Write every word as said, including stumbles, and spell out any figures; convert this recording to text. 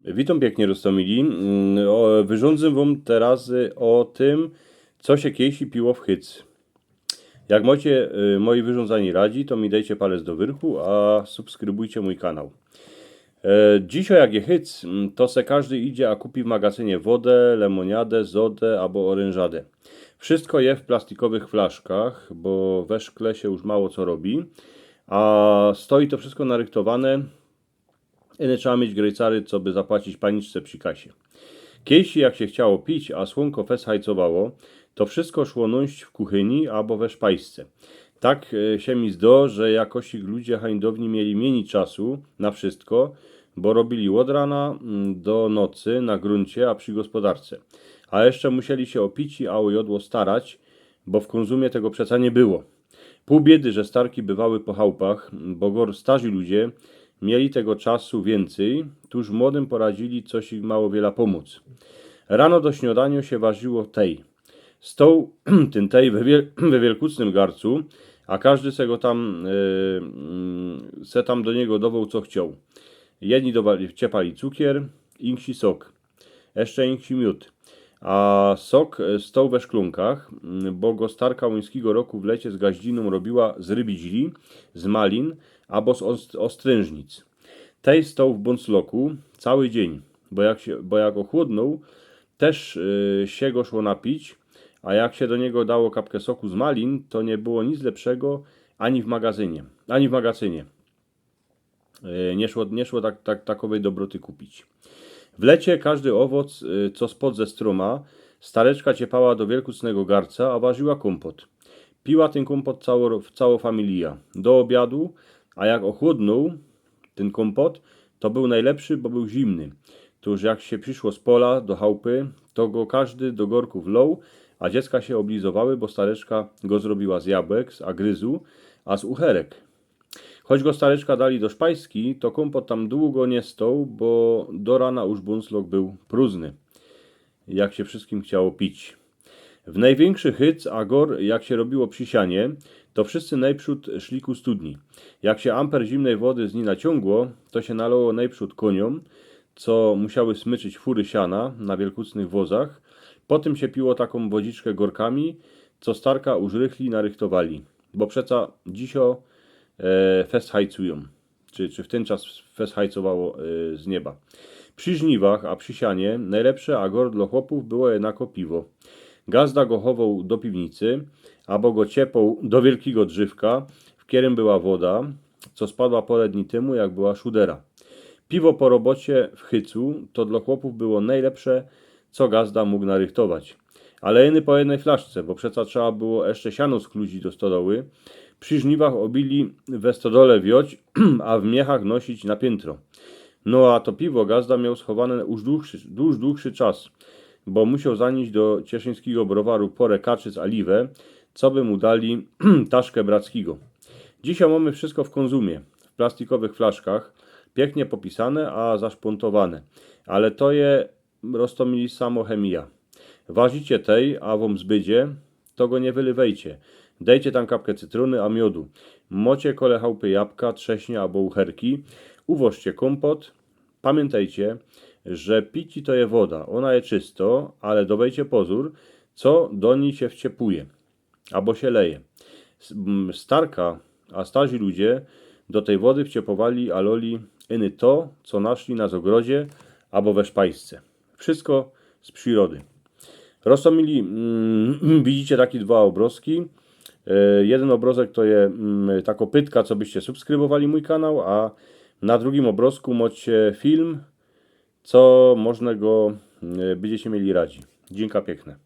Witōm piyknie, Roztomili. Mm, ô, wyrządzę wōm teroz, y, ô tym, co sie kejsi piło w Hyc. Jak mocie, y, moje wyrządzanie radzi, to mi dejcie palec do wyrchu, a subskrybujcie mōj kanał. E, dzisiej jak je Hyc, mm, to se kożdy idzie a kupi w magazynie wodã, lemōniadã, zodã abo ôrynżadã. Wszysko je w plastikowych flaszkach, bo we szkle sie już mało co robi, a stoi to wszysko narychtowane. Ino trzeba mieć grejcary, coby zapłacić paniczce przi kasie. Kejsi jak sie chciało pić, a słōnko fest hajcowało, to wszysko szło nōńść w kuchyni abo we szpajsce. Tak, e, sie mi zdo, że jakosik ludzie hańdowni mieli miyni czasu na wszysko, bo robiyli ôd rana, mm, do nocy na grōncie, a przi gospodarce. A jeszcze musieli sie ô pici a ô jodło starać, bo w Kōnzumie tego przeca niy było. Pōł biedy, że starki bywały po chałpach, bo gor starzi ludzie mieli tego czasu wiyncyj, tuż młodym poradziyli coś ich mało wiela pōmōc. Rano do śniodaniŏ sie warziło tej. Stoł tyn tej we wiel-, we wielkucnym garcu, a kożdy se go tam, e, mm, se tam do niego dowoł, co chcioł. Jedni dowali, ciepali cukier, inksi sok. Jeszcze inksi miōd. A sok, e, stoł we szklōnkach, mm, bo go starka ōńskigo roku w lecie z gaździnōm robiyła z rybidzli, z malin abo z ost-, ostrynżnic. Tej stoł w bōncloku cały dziyń, bo jak sie, bo jak ôchłodnōł, tyż, e, sie go szło napić, a jak sie do niego dało kapkã soku z malin, to niy było nic lepszego ani w magazynie, ani w magazynie. E, niy szło, niy szło tak, tak, takowej dobroty kupić. W lecie kożdy ôwoc, e, co spod ze strōma, stareczka ciepała do wielkucnego garca, a warziła kōmpot. Piła tyn kōmpot cało, cało familija. Do ôbiadu, a jak ôchłodnōł tyn kōmpot, to bōł nojlepszy, bo bōł zimny. Tuż jak sie prziszło z pola do chałpy, to go kożdy do gorku wloł, a dziecka sie ôblizowały, bo stareczka go zrobiyła z jabłek, z agryzu, a z ucherek. Choć go stareczka dali do szpajski, to kōmpot tam dugo niy stoł, bo do rana już bōnclok bōł prōżny, jak sie wszyskim chciało pić. W nojwiynkszy Hyc a gor, jak sie robiło przi sianie, to wszyscy nojprzōd szli ku studni. Jak sie amper zimnej wody z nij naciōngło, to sie nalało nojprzōd kōniōm, co musiały smyczyć fury siana na wielkucnych wozach. Potym sie piło takōm wodziczkã gorkami, co starka już rychli narychtowali. Bo przeca dzisiej, e, fest hajcujōm. Czy, czy w tyn czas fest hajcowało, e, z nieba. Przi żniwach, a przi sianie, nojlepsze a gor dlo chłopōw było jednako piwo. Gazda go chowoł do piwnicy, abo go ciepoł do wielkigo drzywka, w kerym była woda, co spadła poro dni tymu, jak była szudera. Piwo po robocie w Hycu to dlo chłopōw było nojlepsze, co gazda mōg narychtować. Ale ino po jednej flaszce, bo przeca trzeba było jeszcze siano skluzić do stodoły. Przi żniwach ôbiyli we stodole wioć, a w miechach nosić na piyntro. No a to piwo gazda mioł schowane już duższy, już duższy czas, bo musioł zanieść do cieszyńskigo browaru porã kaczyc a liwã, coby mu dali taszkã brackigo. Dzisiej mōmy wszysko w Kōnzumie, w plastikowych flaszkach, piyknie popisane, a zaszpōntowane. Ale to je, Roztomili, samo chemija. Warzicie tej, a wōm zbydzie, to go niy wylywejcie. Dejcie tam kapkã cytrōny a miodu. Mocie kole chałpy jabka, trześnie abo ucherki. Uwożcie kōmpot. Pamiyntejcie, że pici to je woda. Ôna je czysto, ale dowejcie pozōr, co do nij sie wciepuje abo sie leje. S-, m, starka, a starzi ludzie do tyj wody wciepowali a loli ino to, co naszli na zogrodzie abo we szpajsce. Wszysko z przirody. Roztomili, mm, widzicie taki dwa ôbrozki. E, jedyn ôbrozek to je, mm, takŏ pytka, cobyście subskrybowali mōj kanał, a na drugim ôbrozku mocie film, co możnego, e, bydziecie mieli radzi. Dziynka piykne.